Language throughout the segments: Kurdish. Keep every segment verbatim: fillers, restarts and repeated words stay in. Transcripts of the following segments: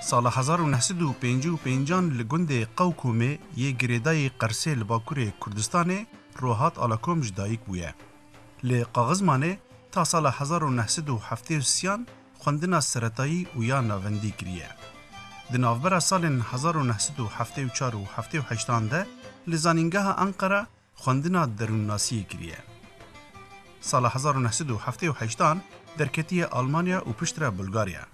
Sala hezar û neh sed û pêncî û pêncan li gundê Qewkomê yê girêdayî Qersê li bakurê Kurdistanê Rohat Alakom ji dayik bûye. Li Qaxizmanê ta sala hezar û neh sed û heftê û sêyan xwendina seretayî û ya navendî kiriye. Di navbera salên hezar û neh sed û heftê û çar û heftê û heştan de li Zanîngeha Enqera xwendina derûnnasiyê kiriye. Sala hezar û neh sed û heftê û heştan derketiye Almanya û piştre Bulgarya.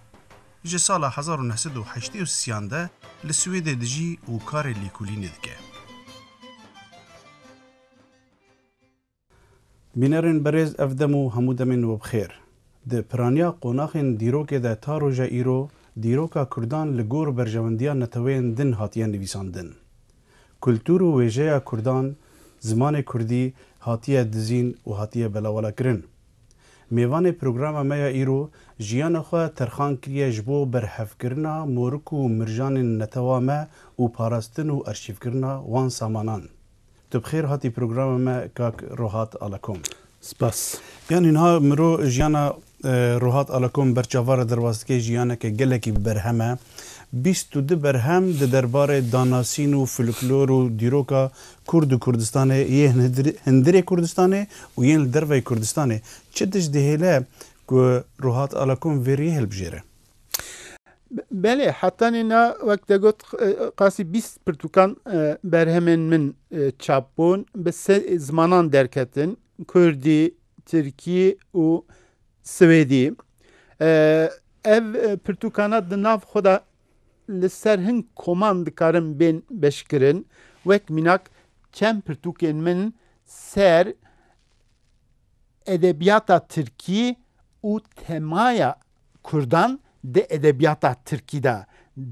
Ji sala hezar û neh sed û heştê û sêyan de li Swêdê dijî û karê lêkolînê dike. Bînerên berêz, ev dem û hemû demên we bi xêr. Di piraniya qonaxên dîrokê de ta roja îro, dîroka Kurdan li gor berjewendiya neteweyên din hatiye nivîsandin. Kultur û wêjeya Kurdan, zimanê Kurdî hatiye dizîn û hatiye belawala kirin. Mêvanê programa me ya îro jiyana xwe terxan kiriye ji bo berhevkirina morik û mirjanên netewa me û parastin û arşîvkirina wan samanan. Tu bi xêr hatî programa me, kak Rohat Alakom. Spas. Yanî niha miro jiyana, e, Rohat Alakom ber çavan re derbas dike, jiyaneke gelekî berhem e. Bîst û du berhem di derbarê danasîn û folklor û dîroka Kurd û Kurdistanê, yê hindir-, hindirê Kurdistanê û yên li derveyî Kurdistanê. Çi tişt dihêle ku Rohat Alakom vê riyê hilbijêre? Be-, belê, hetanî na wek te got, e, qasî bîst pirtûkan, e, berhemên min, e, çap bûn, bi sê zimanan derketin, kurdî, tirkî û swêdî. E, ev, e, pirtûkana di nav xwe de li ser hin koman dikarin bên beşkirin, wek mînak çend pirtûkên min ser edebiyata tirkî û temaya Kurdan di edebiyata tirkî de,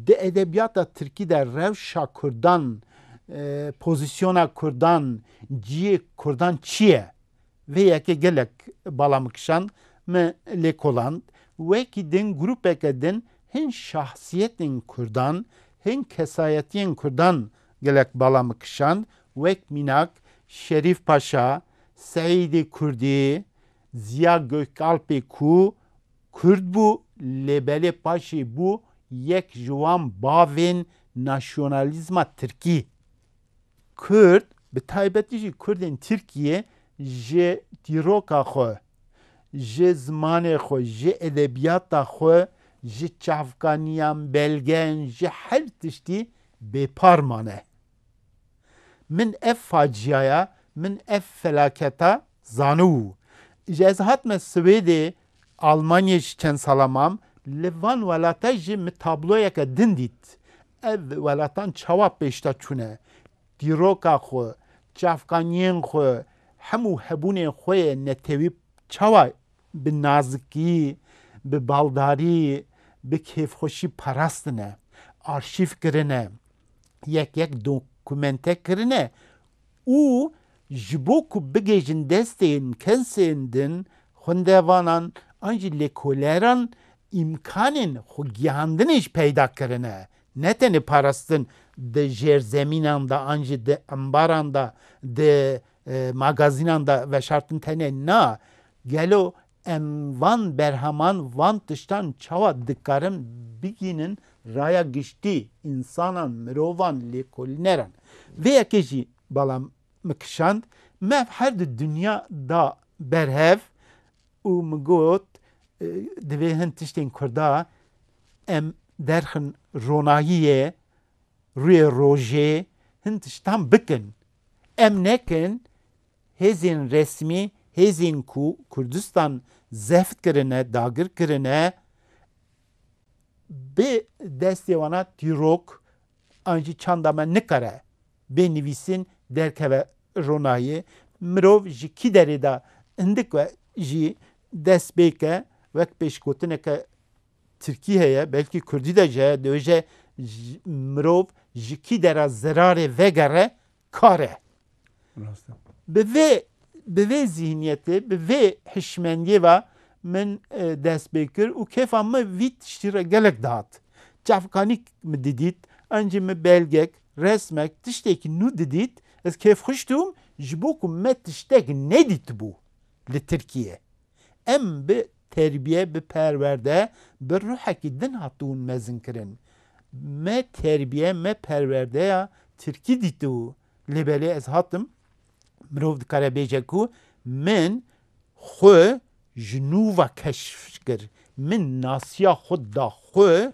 di edebiyata tirkî de rewşa Kurdan, e, pozîsyona Kurdan, cihê Kurdan çi ye? Vê yekê gelek bala min kişand, min lêkoland. Wekî din grûpeke din hin şahsiyetên Kurdan, hin kesayetiyên Kurdan gelek bala min kişand. Wek mînak Şerîf Paşa, Seîdê Kurdî, Ziya Gökalpê ku Kurd bû, lê belê paşê bû yek ji wan bavên nasyonalîzma tirkî. Kurd, bi taybetî jî Kurdên Tirkiyê ji dîroka xwe, ji zimanê xwe, ji edebiyata xwe, ji çavkaniyan, belgeyan, ji her tiştî bêpar mane. Min ev faciyaya, min ev felaketa zanibû. Ji ez hatime Swêdê, Almanyê ji çend sala mam, li van welata jî min tabloyeke din dît. Ev welatan çawa pêşta çûne? Dîroka xwe, çavkaniyên xwe, hemû hebûnên xwe yê netewî çawa bi nazikî, bi baldarî, bi kêfxweşî parastine, arşîv kirine, yek yek dokumente kirine û ji bo ku bigihîjin destên kesên din, xwendevanan an jî lêkoleran îmkanên xwegihandinê jî peyda kirine. Ne tenê parastin di jêrzemînan de an jî di embaran de, di, e, magazînan de veşartin tenê na. Gelo em van berheman, van tiştan çawa dikarin bigihînin raya giştî însanan, mirovan, lêkolîneran? Vê yekê jî bala min kişand. Me her di dinya da berhev û min got, e, divê hin tiştên Kurda em derxin ronahiyê, rûyê rojê, hin tiştan bikin. Em nekin, hêzên resmî, hêzên ku Kurdistan zeft kirine, dagir kirine, bi destê wana dîrok an jî çanda me nikare bê nivîsîn derkeve ronahiyê. Mirov ji kî derê de hindik we jî dest pê ke, wek pêşgotineke tirkî heye, belkî kurdî de jî heye, dibêje ji-, mirov ji kî dera zerarê vegere kar e. Rast e. Bi vê, bi vê zihniyetê, bi vê hişmendiyê ve min, e, dest pê kir û kêfa min vî tiştî re gelek dihat. Çavkanîk min didît, an jî min belgek, resmek, tiştekî nû didît, ez kêfxweş dibûm, ji bo ku me tiştek nedîtibû li Tirkiyê. Em bi terbiye, bi perwerde, bi ruhekî din hatibûn mezin kirin. Me terbiye, me perwerdeya tirkî dîtibû. Lê belê ez hatim, mirov dikare bêje ku min xwe ji nû ve keşf kir. Min nasiya xwe da xwe.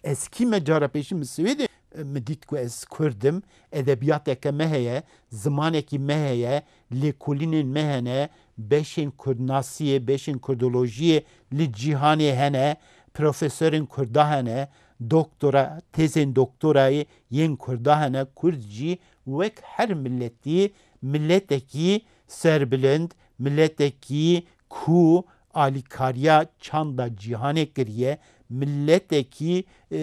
Ez kî me? Cara pêşî min Swêdê, e, min dît ku ez Kurd im, edebiyateke me heye, zimanekî me heye, lêkolînên me hene, beşên kurdnasiyê, beşên kurdolojiyê li cîhanê hene, profesorên kurda hene, doktora, têzên doktorayê yên kurda hene, kurd jî wek her miletî, miletekî serbilind, miletekî ku alîkariya çanda cîhanê kiriye, miletekî, e,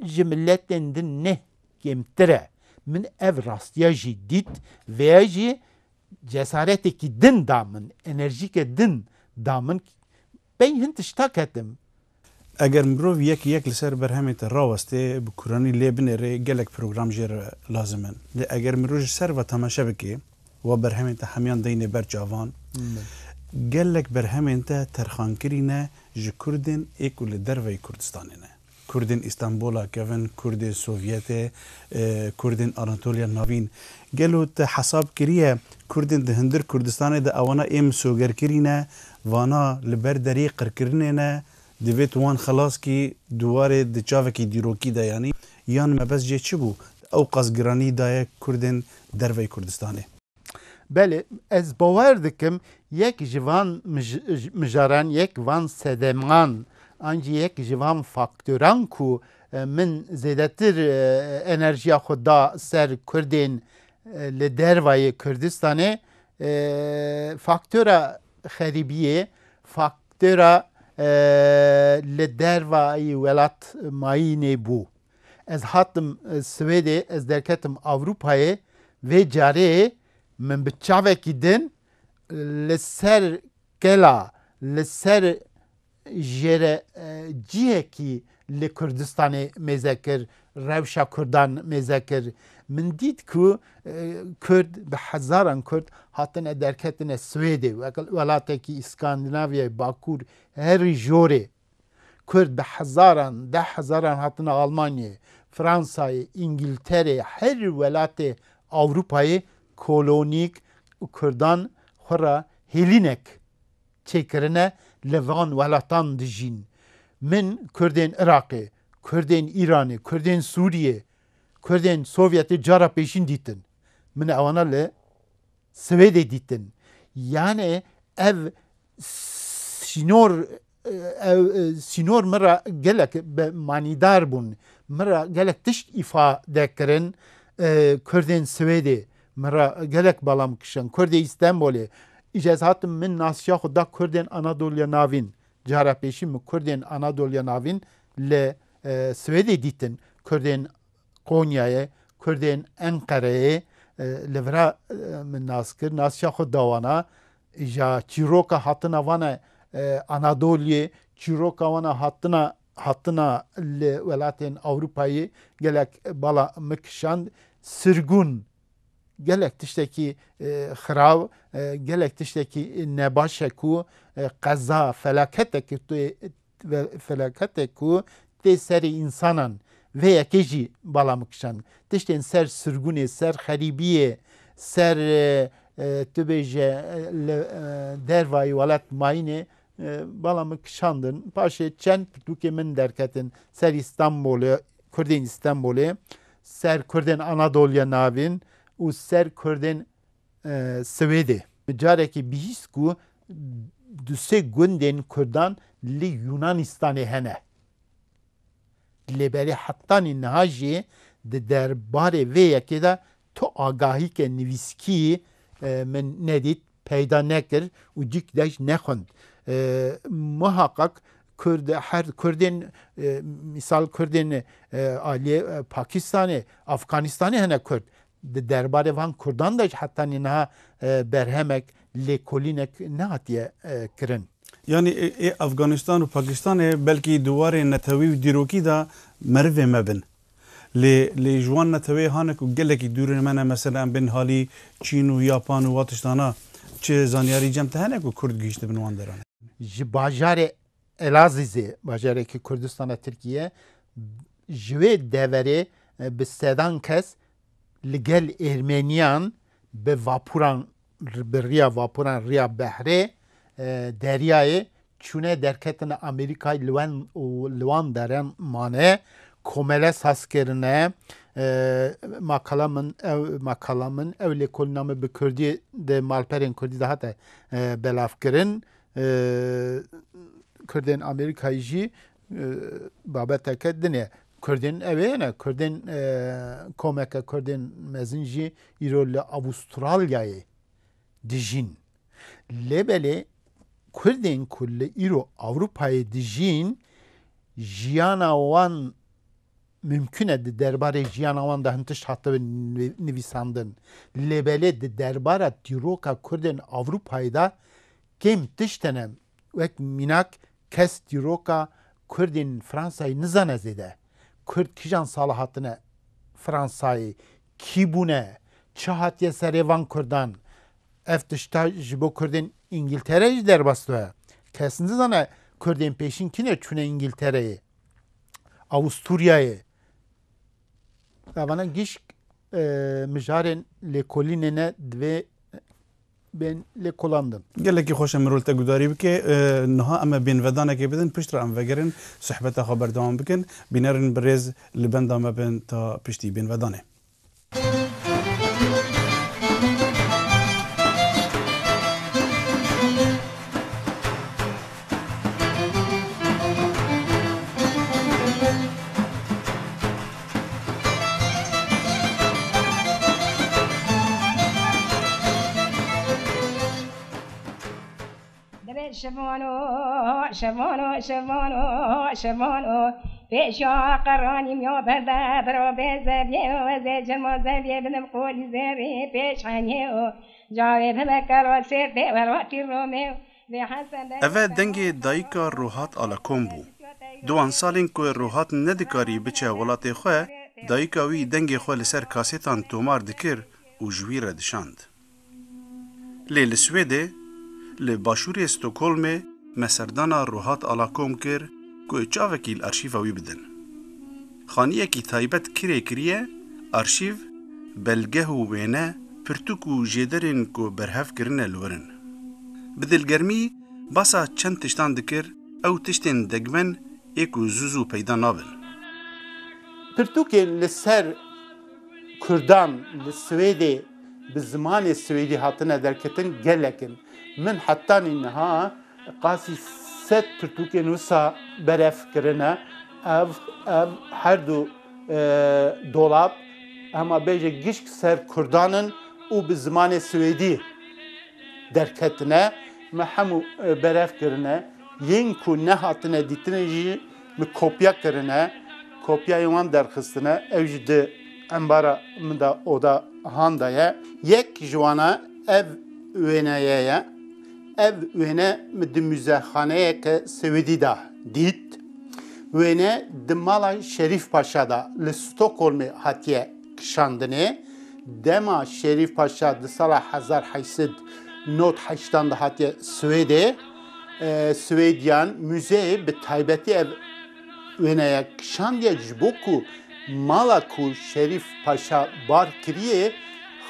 ji miletên din ne kêmtir e. Min ev rastiya jî dît, vêya jî cesaretekî din da min, enerjîke din da min. Pey hin tişta ketim. Eger mirov yek yek li ser berhemên te rawestê, bi kuranî lê binêrê, gelek program jê re lazim in. Lê eger mirov ji ser ve temaşe bike, wa berhemên te hemiyan deyne ber çavan, gelek berhemên te terxankirî ne ji Kurdên ê ku li derveyî Kurdistanê ne. Kurdên Îstanbula kevin, Kurdên Sovyetê, e, Kurdên Anatoliya Navîn. Gelo te hesab kiriye, Kurdên di hundir Kurdistanê de ewana ê misogerkirî ne, vana li ber deriyê qirkirinê ne, divê tu wan xelas kî, di warê di çavekî dîrokî de yanî, yan mebest jê çi bû? Ew qas giranî daye Kurdên derveyî Kurdistanê. Belê, ez bawer dikim, yek ji van mij-, mijaran, yek van sedeman, an jî yek ji van faktoran ku, e, min zêdetir, e, enerjiya xwe da ser Kurdên, e, li dervayê Kurdistanê, e, faktora xerîbiyê, faktora, e, li dervayî welat mayînê bû. Ez hatim, e, Swêdê, ez derketim Ewropayê, vê carê min bi çavekî din li ser kela, li ser jêre, e, cihekî li Kurdistanê mêze kir, rewşa Kurdan mêze kir. Min dît ku, e, Kurd, bi hezaran Kurd hatine derketine Swêdê, wek-, welatekî Îskandinavya Bakur, herî jorê. Kurd bi hezaran, deh hezaran hatine Almanyayê, Fransayê, Îngiltereyê, her welatê Ewropayê kolonîk û Kurdan xwe re hêlînek çêkirine, li van welatan dijîn. Min Kurdên Iraqê, Kurdên Îranê, Kurdên Sûriyê, Kurdên Sovyetê cara pêşîn dîtin. Min ewana li Swêdê dîtin. Yani ev sînor, ev, e, sînor min re gelek be-, manîdar bûn. Min re gelek tişt îfade kirin. E, Kurdên Swêdê min re gelek bela min kişand. Kurdê Îstanbulê. Îca ez hatim, min nasiya xwe da Kurdên Anadoliya Navîn. Cara pêşî min Kurdên Anadoliya Navîn li, e, Swêdê dîtin. Kurdên Konyayê, Kurdên Enqereyê, e, li vira, e, min nas kir, nasiya xwe da wana, ja çîroka hatina vana, e, Anadoliyê, çîroka wana hatina, hatina li welatên Ewropayê gelek bala min kişand. Sirgûn gelek tiştekî, e, xiraw, e, gelek tiştekî nebaş e ku, e, qeza, felaketek tê, ve-, felaketek ku tê serê însanan, vê yekê jî bala min kişand. Tiştên ser sirgûnê, ser xerîbiyê, ser, e, e, tu bêje, e, li, e, dervayî welat mayînê, e, bala min kişandin. Paşê çend pirtûkê min derketin ser Îstanbulê, Kurdên Îstanbulê, ser Kurdên Anadoliya Navîn û ser Kurdên, e, Swêdê. Min carekê bihîst ku du sê gundên Kurdan li Yunanistanê hene. Lê belê hetanî niha jî di derbarê vê yekê de tu agahîke nivîskî, e, min nedît, peyda nekir û cîk de jî nexwend. E, muhaqaq Kurd, her Kurdên, e, misal Kurdên, e, aliyê, e, Pakistanê, Afganistanê hene Kurd. Di derbarê van Kurdan de jî hetanî niha, e, berhemek, lêkolînek nehatiye, e, kirin. Yanî ê, ê Afganistan û Pakistanê belkî di warê netewî û dîrokî de merivê me bin. Lê, lê ji wan neteweyê hane ku gelekî dûrê me ne, mesela em bên halî Çîn û Yapan û wa tiştana, çi zanyarî cem te hene ku Kurd gihîştibin wan deran? Ji bajarê Elazizê, bajarekî Kurdistana Tirkiye, Ji wê deverê, e, bi sedan kes li gel Ermeniyan bi vapuran, bi riya vapuran, riya behrê, e, deryayê çûne derketine Amerîkayê, li wen û li wan deran mane, komele saz kirine, e, makala min ew, makala min ew lêkolîna min bi kurdî di malperên kurdî de hate, e, belav kirin. E, Kurdên Amerîkayê jî, e, babeteke din e. Kurdên ew ê ne, Kurdên, e, komeke Kurdên mezin jî îro li Avustralyayê dijîn. Lê belê Kurdên ku li îro Ewropayê dijîn, jiyana wan mimkun e di derbarê jiyana wan de hin tişt hatibe nivî-, nivîsandin. Lê belê di derbara dîroka Kurdên Ewropayê de kêm tişt hene. Wek mînak kes dîroka Kurdên Fransayê nizane zêde. Kurd kijan sala hatine Fransayê, kî bûne, çi hatiye serê van Kurdan? Ev tişta ji bo Kurdên Îngiltere jî derbas dibe. Kes nizane Kurdên pêşîn kî ne çûne Îngiltereyê, Awisturyayê. Evana gişk, e, mijarên lêkolînê ne divê bên lêkolandin. Gelekî xweş e mirov li te gudarî bike. E, niha em ê bênvedanekê bidin, piştre em vegerin, sohbeta xwe berdewam bikin. Bînerên birêz li benda me bin ta piştî bênvedanê. Dibê şivano, şivano, şivano, şivano, pêşiya qeranî miya berde biro bê zeviyê û ez ê cilma zeviyê bidim qolî zerî pêş heniyê û cawê bibe kero sêr bê welwatî romê û bê hesen de. Eve dengê dayika Rohat Alakom bû. Di wan salên ku Rohat nedikarî biçe welatê xwe, dayika wî dengê xwe li ser kasêtan tomar dikir û ji wî re dişand. Lê li Swêdê, li başûrê Stockholmê me serdana Rohat Alakom kir ku çavekî li arşîva wî bidin. Xaniyekî taybet kirê kiriye, arşîv, belgeh û wêne, pirtûk û jêderên ku berhev kirine li wir in. Bi dilgermî basa çend tiştan dikir, ew tiştên degmen ê ku zû zû peyda nabin. Pirtûkên li ser Kurdan li Swêdê bi zimanê swêdî hatine derketin gelek in. Min hetanî niha qasî sed pirtûkên wisa berev kirine. Ev, ev her du, e, dolab, hema bêje gişk ser Kurdan in û bi zimanê swêdî derketine. Me hemû, e, berev kirine. Yên ku nehatine dîtine jî min kopya kirine. Kopyayên wan derxistine. Ew jî di embara min de oda han de ye. Yek ji wana ev wêneye ye. Ev wêne min di muzexaneyeke Swêdî de dît. Wêne di mala Şerîf Paşa de li Stockholmê hatiye kişandinê. Dema Şerîf Paşa di sala hezar heşt sed nod heştan de hatiye Swêdê, e, Swêdiyan muzeyê bi taybetî ev wêneye kişandiye, ji bo ku mala ku Şerîf Paşa bar kiriye,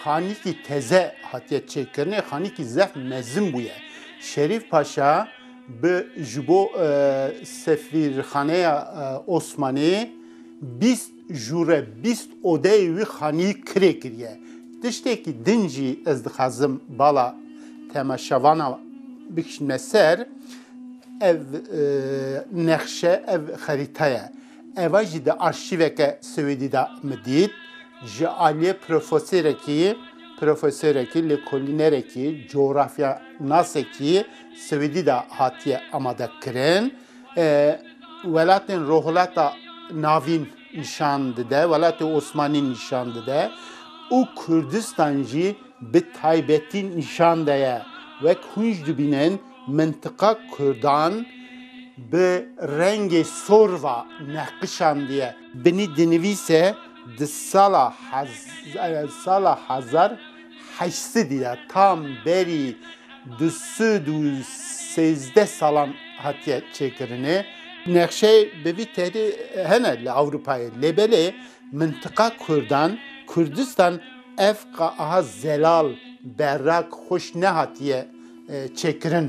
xanîkî teze hatiye çêkirinê, xanîkî zehf mezin bûye. Şerîf Paşa bi, ji bo, e, sefîrxaneya, e, Osmanî bîst jûre, bîst odeyê wî xanî kirê kiriye. Tiştekî din jî ez dixwazim bala temaşevana bikişîme ser. Ev, e, nexşe, ev xerîta ye. Eva jî di arşîveke Swêdî de min dît. Ji aliyê profesorekî, profesorekî, lêkolînerekî, coğrafyanasekî Swêdî de hatiye amade kirin. E, welatên Rojhilata Navîn nîşan dide, welatê Osmanî nîşan dide û Kurdistan jî bi taybetî nîşan de ye. Wek hûn jî dibînin, mintiqa Kurdan bi rengê sor ve neqişandiye. Binî dinivîse di sala hez-, sala hezar heşt sedî de, tam berî du sed û sêzdeh salan hatiye çêkirinê. Nexşeyê bi vî terî hene li Ewropayê. Lê belê mintiqa Kurdan, Kurdistan, ev qa aha zelal, berrak, xweş nehatiye, e, çêkirin.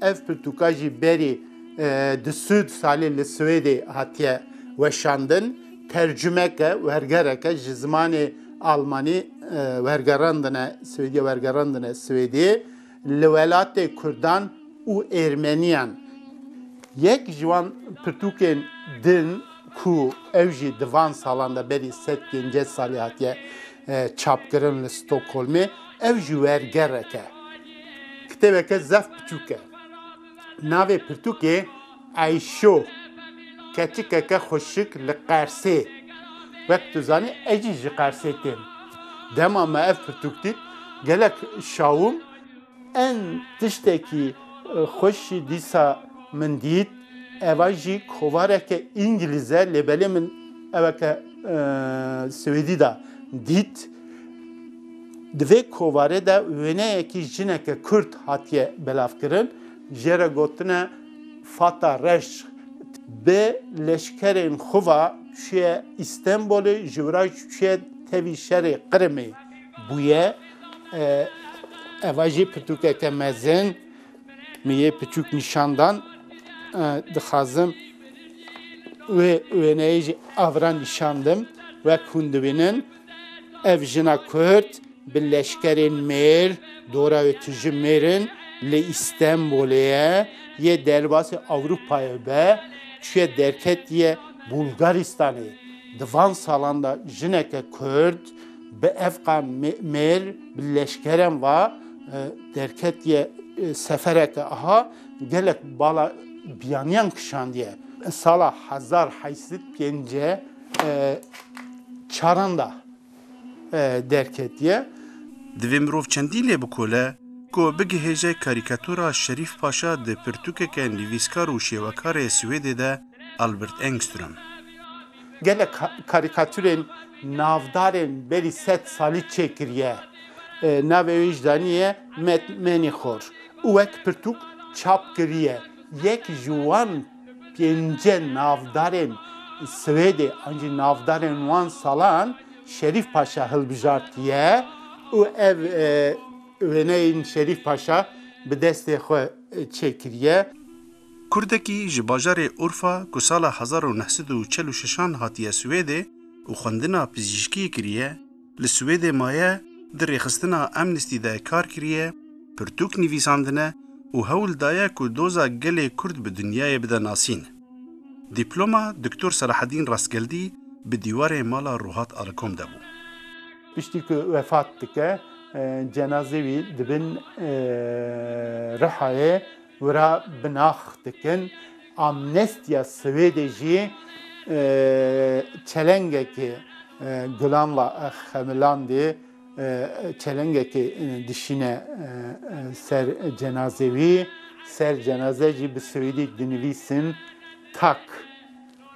Ev pirtûka jî berî, e, du sed salî li Swêdê hatiye weşandin. Tercumeke, wergereke ji zimanê Almanî, e, wergerandine, Swêdiye wergerandine Swêdiyê. Li welatê Kurdan û Ermeniyan. Yek ji wan pirtûkên din ku ew jî di van salan de berî sed pêncî salî hatiye, e, çapkirin li Stockholmê, ew jî wergerek e. Kitêbeke zef biçûk e. Navê pirtûkê Eyşo, keçikeke xweşik li Qersê. Wek tu zanî, ez jî ji Qersê têm. Dema me ev pirtûk dît, gelek şawim. En tiştekî, e, xweş jî dîsa min dît, eva jî kovareke îngilîz e, lê belê min eveke, e, swêdî de dît. Di vê kovarê de wêneyekî jineke Kurd hatiye belavkirin, jê re gotine Fata Reş. Bi leşkerên xwe ve çûye Îstenbolê, ji wira jî çûye tevî şerê Qirimê bûye. E, eva jî pirtûkeke mezin, min yê piçûk nîşan dan. E, dixwazim wê wêneyê jî avra nîşan dim. Wek hûn dibînin, ev jina Kurd bi leşkerên mêr, dora wê tije mêr in, li Îstenbolê ye, yê derbasî Ewropayê be, çûye derketiye Bulgaristanê. Di van salan de jineke Kurd bi evqa mê-, mêr, bi leşkeren va, e, derketiye, e, sefereke aha gelek bala biyaniyan kişandiye. Sala hezar heyt sed pêncî, e, çaran de, e, derketiye. Divê mirov çendî lê bikole ku bigihêje karîkatura Şerîf Paşa di pirtûkeke nivîskar û şêwekarê Swêdê de Albert Engström. Gelek ka-, karîkatûrên navdarên berî sed salî çêkiriye. E, navê wê jî daniye Met Menîxor û wek pirtûk çap kiriye. Yek ji wan pêncî navdarên Swêdê an jî navdarên wan salan Şerîf Paşa hilbijartiye û ev, e, wêneyên Şerîf Paşa bi destê xwe, e, çêkiriye. Kurdekî ji bajarê Urfa ku sala hezar û neh sed û çel û şeşan hatiye Swêdê û xwendina pizîşkî kiriye, li Swêdê maye, di rêxistina Amnesty de kar kiriye, pirtûk nivîsandine û hewl daye ku doza gelê Kurd bi dinyayê bide nasîn. Dîploma Doktor Selahedîn Rastgeldî bi dîwarê mala Ruhat Alikom de bû. Piştî ku wefat dike, e, cenazê wî di bin, e, Rihayê wira binax dikin. Amnestiya Swêdê jî, e, çelengekê, e, gulan ve xemilandê, e, çelengekê, e, dişîne, e, e, ser cenazê wî. Ser cenaze jî bi swêdî dinivîsin tak.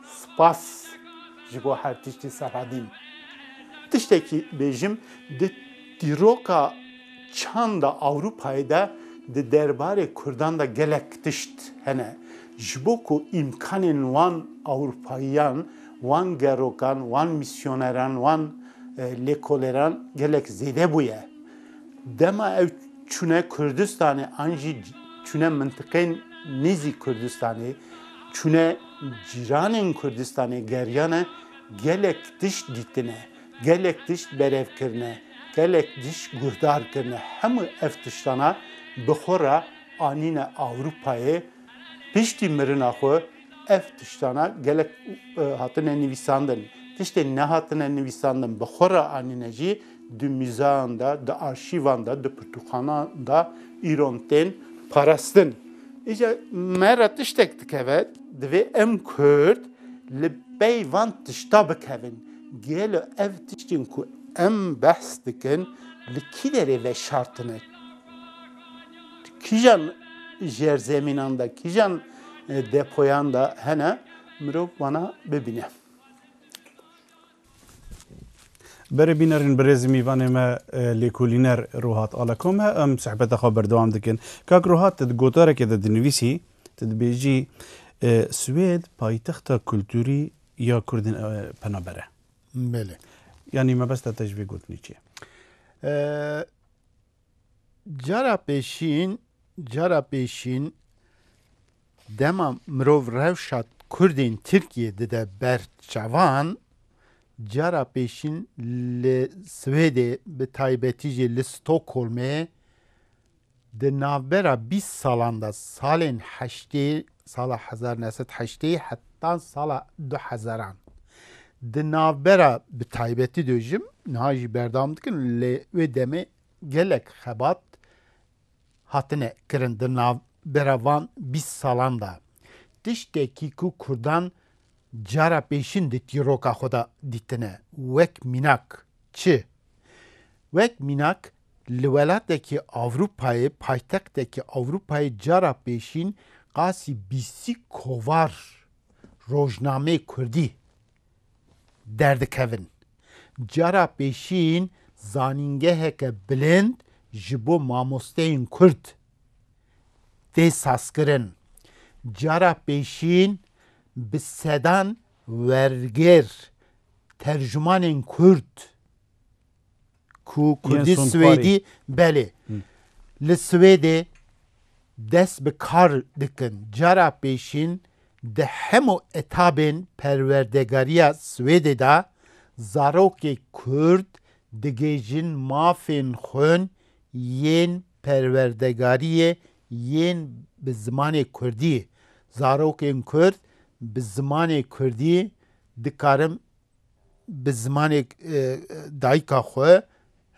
Spas ji bo her tiştî Serhedîn. Tiştekî bêjim, di dîroka çanda Ewropayê de di derbarê Kurdan de gelek tişt hene. Ji bo ku îmkanên wan Ewropayiyan, wan gerokan, wan misyoneran, wan, e, lêkoleran gelek zêde bûye. Dema ew çûne Kurdistanê an jî çûne mintiqên nêzîk Kurdistanê, çûne cîranên Kurdistanê geriyane, gelek tişt dîtine, gelek tişt berev kirine, gelek tişt guhdar kirine. Hemû ev tiştana bi xwe re anîne Ewropayê. Piştî mirina xwe ev tiştana gelek, e, hatine nivîsandin. Tiştên nehatine nivîsandin bi xwe re anîne jî di mûzeyan de, di arşîvan de, di pirtûkxanan de îro tên parastin. Îca me re tiştek dikeve, divê em Kurd li pey van tişta bikevin. Gelo ev tiştên ku em behs dikin li kî derê veşartine? Kîjan jerzemînan de, kîjan, e, depoyan de hene, mirov wana bibîne. Berê bînerên birêz mîvanê me, e, lêkolîner Ruhat Alakom e, em sohbeta xwe berdewam dikin. Kak Ruhat, tu di gotarekê de dinivîsî, tu dibêjî, E, Swêd paytexta kulturî ya Kurdên, e, penaber e. Belê. Yanî mebesta te ji vê gotinê çi ye? E, cara pêşîn, cara pêşîn dema mirov rewşa Kurdên Tirkiyê dide ber çavan, cara pêşîn li Swêdê, bi taybetî jî li Stockholmê, di navbera bîst salan de, salên heştê, sala hezar neh sed heştê heta sala du hezaran, di navbera, bi taybetî dojim, niha jî berdewam dikin, lê wê demê gelek xebat hatine kirin di navbera van bîst salan de. Tiştekî ku Kurdan cara pêşîn di dîroka xwe de dîtine, wek mînak çi? Wek mînak, li welatekî Ewropayê, paytextekî Ewropayê cara pêşîn qasî bîstî kovar rojnameyê kurdî derdikevin. Cara pêşîn zanîngeheke bilind ji bo mamosteyên kurd tê sazkirin. Cara pêşîn bi sedan wergêr, tercümanên kurd ku kurdî swêdî, belê, li Swêdê dest bi kar dikin. Cara pêşîn di hemû etabên perwerdegariya Swêdê de zarokê kurd digihîjin mafên xwin yên perwerdegariyê yên bi zimanê kurdî. Zarokên kurd bi zimanê kurdî dikarin bi zimanê, e, dayika xwe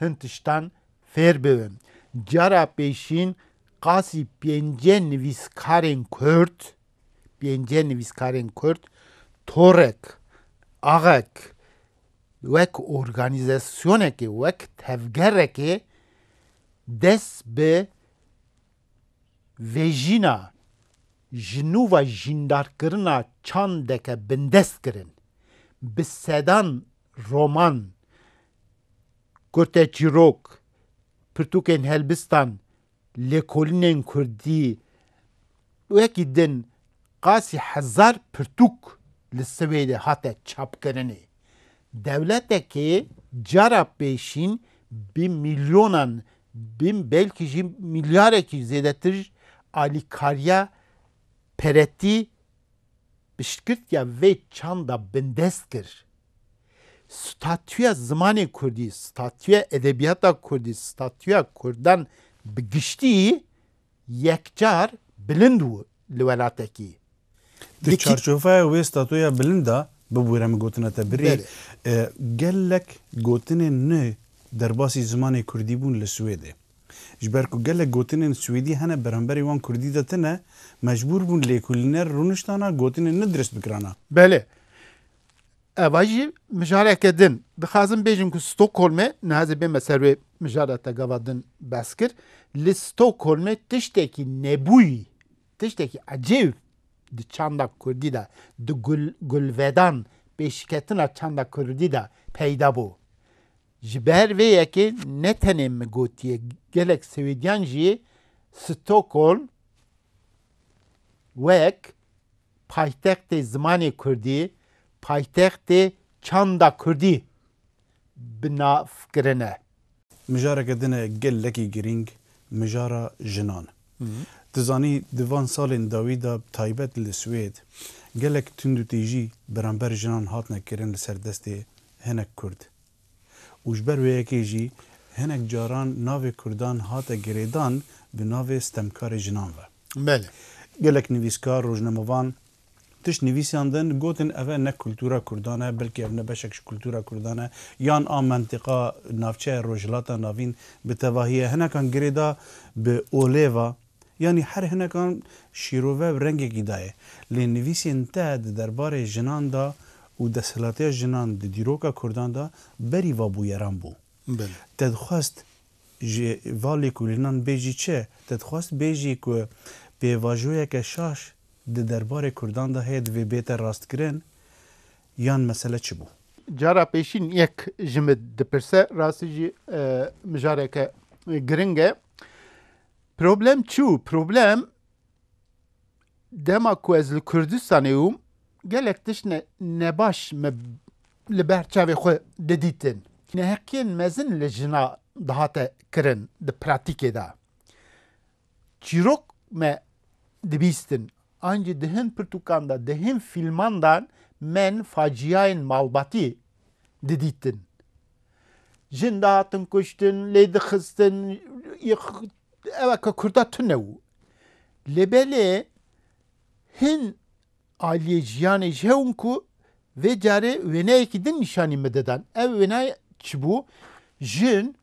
hin tiştan fêr bibin. Cara pêşîn qasî pêncî nivîskarên kurd, pêncî nivîskarên kurd, torek, axek, wek organîzasyonekê, wek tevgerekê dest bi vejîna, ji nû ve jîndarkirina çandeke bindest kirin. Bi sedan roman, kurteçîrok, pirtûkên helbistan, lêkolînên kurdî, wekî din qasî hezar pirtûk li Swêdê hate çapkirinê. Dewletekê cara pêşîn bi milyonan, bin, belkî jî milyarekî zêdetir alîkariya peretî piştgirtiya vê çanda bindest kir. Statûya zimanê kurdî, statûya edebiyata kurdî, statûya kurdan bi giştî yekcar bilind bû li welatekî. Di çarçoveya wê statuya bilind de, bibûre min gotina te birî, e, gelek gotinên nû derbasî zimanê kurdî bûn li Swêdê. Ji ber ku gelek gotinên swêdî hene beramberî wan kurdî de tine, mecbûr bûn lêkolîner rûniştana gotinên nû dirist bikirana. Belê. Eva jî mijareke din. Dixwazim bêjim ku Stockholmê, niha ez ê bême ser wê mijara te gava din behs kir, li Stockholmê tiştekî nebûyî, tiştekî ecêb di çanda kurdî de, di gul-, gulvedan, pêşketina çanda kurdî de peyda bû. Ji ber vê yekê ne tenê min gotiye, gelek Swêdiyan jî Stockholm wek paytextê zimanê kurdî, paytextê çanda kurdî bi nav kirine. Mijareke din e gelekî girîng, mijara jinan. Tu zanî, di van salên dawî de, taybet li Swêd, gelek tundûtîjî beramber jinan hatine kirin li ser destê hinek kurd. Û ji ber wê yekê jî hinek caran navê kurdan hate girêdan bi navê stemkarê jinan ve. Belê. Gelek nivîskar, rojnamevan tişt nivîsandin, gotin ev e ne kultura kurdan e, belkî ev ne beşek ji kultura kurdan e, yan a mentiqa navçeya Rojhilata Navîn bi tevahî ye. Hinekan girêda bi olê ve, yanî her hinekan şîrove bi rengekî daye. Lê nivîsên te di derbarê jinan de û desthilatiya jinan di dîroka kurdan de berî va bûyeran bû. Belê. Te dixwest ji va lêkolînan bêjî çi? Te dixwest bêjî ku pêvajoyeke şaş di derbarê kurdan de heye, divê bête rastkirin, yan mesele çi bû? Cara pêşîn yek ji min dipirse, rastî jî, e, mijareke giring e. Problem çi bû? Problem Dema ku ez li Kurdistanê bûm, gelek tişt ne, nebaş me li ber çavê xwe didîtin. Neheqiyên mezin li jina dihate kirin di pratîkê de. Çîrok me dibîstin. Ancî di hin pirtûkan de, di hin fîlman de men faciyayên malbatî didîtin. Jin dihatin kuştin, lê dixistin, ew ke Kurda tune bû. Lê belê hin aliyê jiyanê ji hewn ku vê carê wêneyekî din nîşanî min didan. Ev wêneyê çi bû? Jin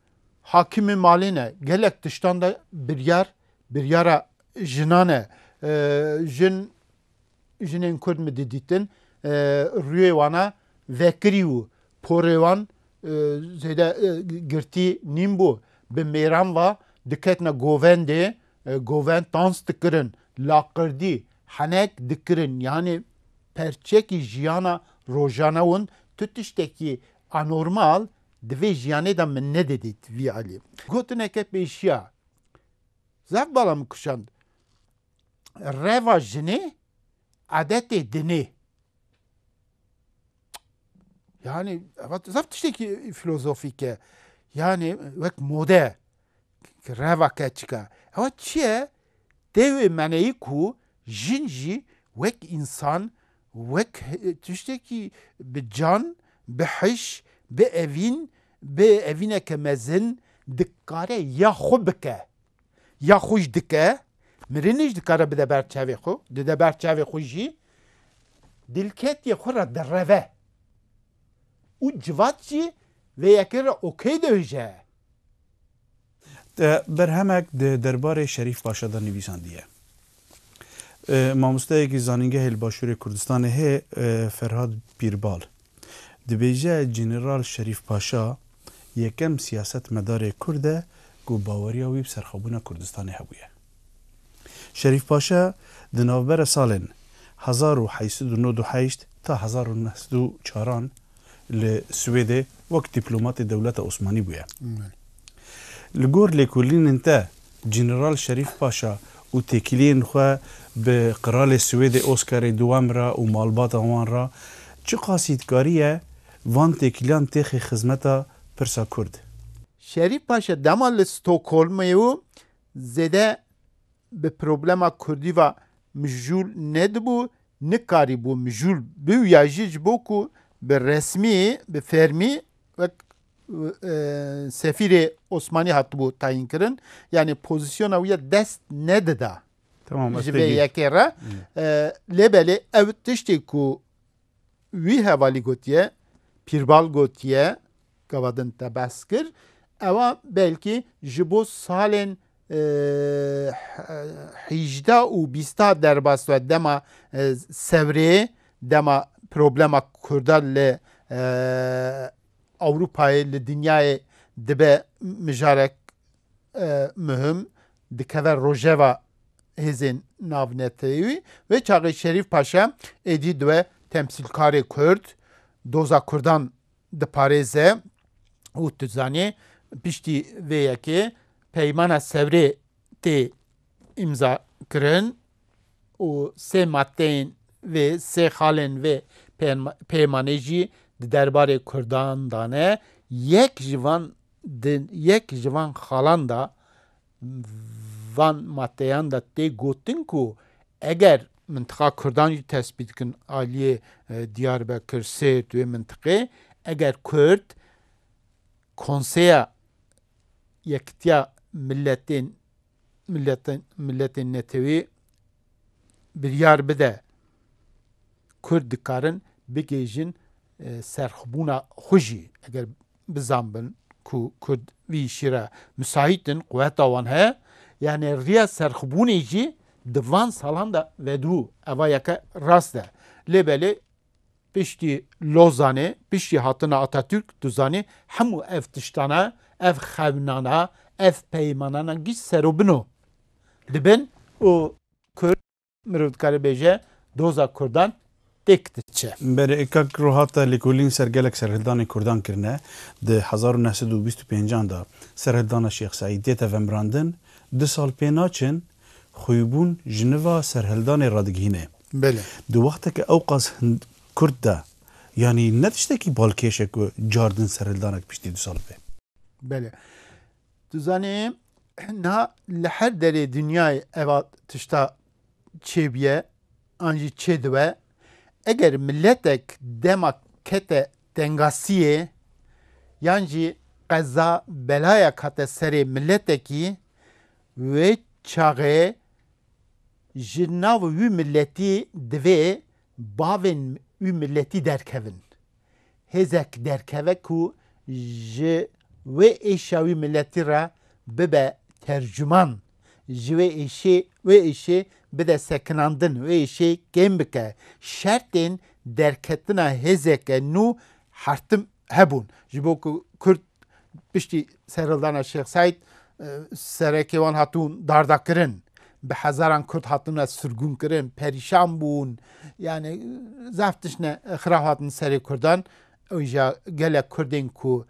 hakimê malê ne. Gelek tiştan de biryar, biryara jinan e. Ee, jin, jinên Kurd min didîtin, ee, rûyê wana vekirî û porê wan, ee, zêde, ee, girtî nîn bû. Bi mêran va diketine govendê, ee, govend dans dikirin, laqirdî, henek dikirin. Yanî perçekî jiyana rojane win, tu tiştekî anormal di vê jiyanê de min nedidît vî alî. Gotineke pêşiya, zaf bala min kuşand. Reva jinê, edetê dinê. Yanî, eva zaf tiştekî filozofîk e. Yanî, wek mode, ki reva keçika. Ewa çi ye? Tê wê meneyî ku jin jî wek însan, wek he-, tiştekî bi can, bi hiş, bi evîn, bi evîneke mezin dikare ya xwe bike. Ya xwe jî dike, mirinê jî dikare bide ber çavê xwe, dide ber çavê xwe jî, dilketiyê xwe re direve. Û civat jî vê yekê re okey dibêje. Te berhemek di derbarê Şerîf Paşa de nivîsandiye. E, mamosteyekî zanîngehê li Başûrê Kurdistanê hê, e, Ferhad Pîrbal. Dibêje, General Şerîf Paşa yekem siyasetmedarê Kurd e ku baweriya wî bi serxwebûna Kurdistanê hebûye. Şerîf Paşa di navbera salên hezar û heşt sed û nod û heşt ta hezar û neh sed û çaran li Swêdê wek dîplomatê dewleta Osmanî bûye. Belê. Li gor lêkolînên te, General Şerîf Paşa û têkiliyên xwe bi Qiralê Swêdê Oskarê Duwem re û malbata wan re çiqasî dikarî ye van têkiliyan têxê xizmeta pirsa Kurd? Şerîf Paşa dema li Stockholmê bû, zêde bi problema Kurdî ve mijûl nedibû, nikarîbû mijûl biwîya jî ji bo ku bi resmî, bi fermî wek, e, sefîrê Osmanî hatibû tayînkirin. Yanî pozîsyona wî ya dest nedida. Tamam, ez ji vê têgî- yekê re. Hmm. E, lê belê ew tiştê ku wî hevalî gotiye, Pîrbal gotiye, gava din te behs kir, ewa belkî ji bo salên, e, hîjda û bîsta derbas ve dema, e, Sewrê, dema problema Kurda li, e, Ewropayê, li dinyayê dibe mijarek, e, muhim, dikeve rojeva hêzên navnetewî. Vê çaxê Şerîf Paşa êdî dibe temsîlkarê Kurd, doza Kurdan diparêze û tu zanî piştî vê yekê peymana Sewrê tê îmza kirin û sê maddeyên vê, sê xalên vê peyma-, peymanê jî di derbarê Kurdan de ne. Yek ji van, di yek ji van xalan de, van maddeyan de tê gotin ku eger mintiqa Kurdan jî tespît dikin aliyê, e, Diyarbekir, Sêrt, wê mintiqê, eger Kurd Konseya Yekitiya Milletên, Milletên, Milletên Netewî biryar bide, Kurd dikarin bigihîjin, e, serxwebûna xwe jî, eger bizanbin ku Kurd vî îşî re misahît in, quweta wan heye, yanî riya serxwebûnê jî di van salan de vedibû. Eva yeke rast e. Lê belê piştî Lozanê, piştî hatina Atatürk, tu zanî hemû ev tiştana, ev xewnana, ev peymanana giş serobino dibin û Kurd, mirov dikare bêje, doza Kurdan têk diçe. Berê, kak Rohat, te lêkolîn ser gelek serhildanên Kurdan kirine. Di hezar û neh sed û bîst û pêncan de serhildana Şêx Seîd dête vemirandin. Du sal pê naçin xwîbûn ji niva serhildanê radigihîne. Belê. Di wexteke ewqas hin-, kurt de, yanî ne tiştekî balkêş e ku cardin serhildanek piştî du sal be. Belê. Tu zanî, niha li her derê dinyayê eva tişta çêbûye, an jî çêdibe. Eger miletek dema kete tengasiyê, yan jî qeza belayek hate serê miletekî, wê çaxê ji nav wî miletî divê bavên wî miletî derkevin. Hêzek derkeve ku ji wê êşa wî miletî re bibe tercuman, ji wê êşê, wê êşê bide sekinandin, wê êşê kêm bike. Şertên derketina hêzeke nû hertim hebûn. Ji bo ku Kurd piştî serhildana Şêx Seîd, e, serekê wan hatibûn dardakirin. Bi hezaran Kurd hatine sirgûnkirin, perîşan bûn. Yani, zaf tiştine xirab hatin serê Kurdan. Îja gelek Kurdên ku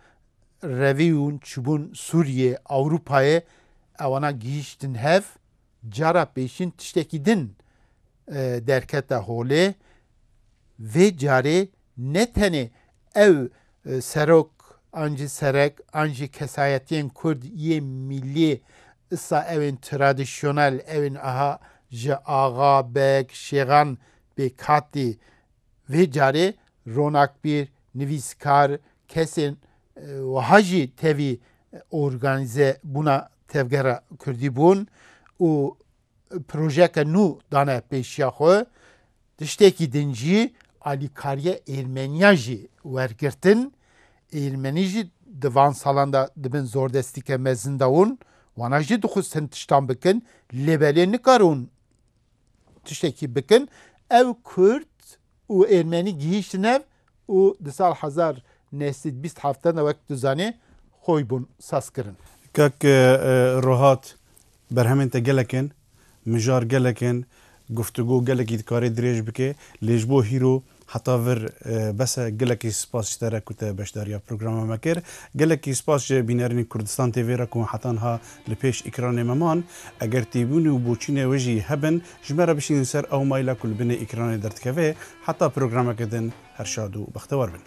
revîbûn, çûbûn Sûriyê, Ewropayê, ewana gihîştin hev, cara pêşîn tiştekî din, e, derkete holê. Vê carê ne tenê ew, e, serok, an jî serek, an jî kesayetiyên Kurd yê mîlî, isa ewên tradisyonel, ewên aha ji axa, beg, şêxan pêk hatî, vê carê ronakbîr, nivîskar, kesên, e, wiha jî tevî organîze bûna tevgera Kurdî bûn û projeyeke nû dane pêşiya xwe. Tiştekî din jî alîkariya Êrmeniya jî wergirtin. Êrmenî jî di van salan de di bin zordestîke mezin de bûn. Wana jî dixwest hin tiştan bikin, lê belê nikaribûn tiştekî bikin. Ew Kurd û Êrmenî gihîştin hev û di sal hezar neh sed bîst heft de wek tu zanî xwe bûn sazkirin. Kak, e, e, Rohat, berhemên te gelek in, mijar gelek in, guftûgo gelekî dikarê dirêj bike, lê ji bo hîro heta vir, e, bes e, gelekî spas ji te re ku te beşdariya programa me kir. Gelekî spas ji bînerînên Kurdistan T V re ku heta niha li pêş ekranê me man. Eger têbûn û boçînê we jî hebin, ji me re bişînin ser ew maîla ku li binê ekranê derdikeve. Heta programeke din, her şad û bextewar bin.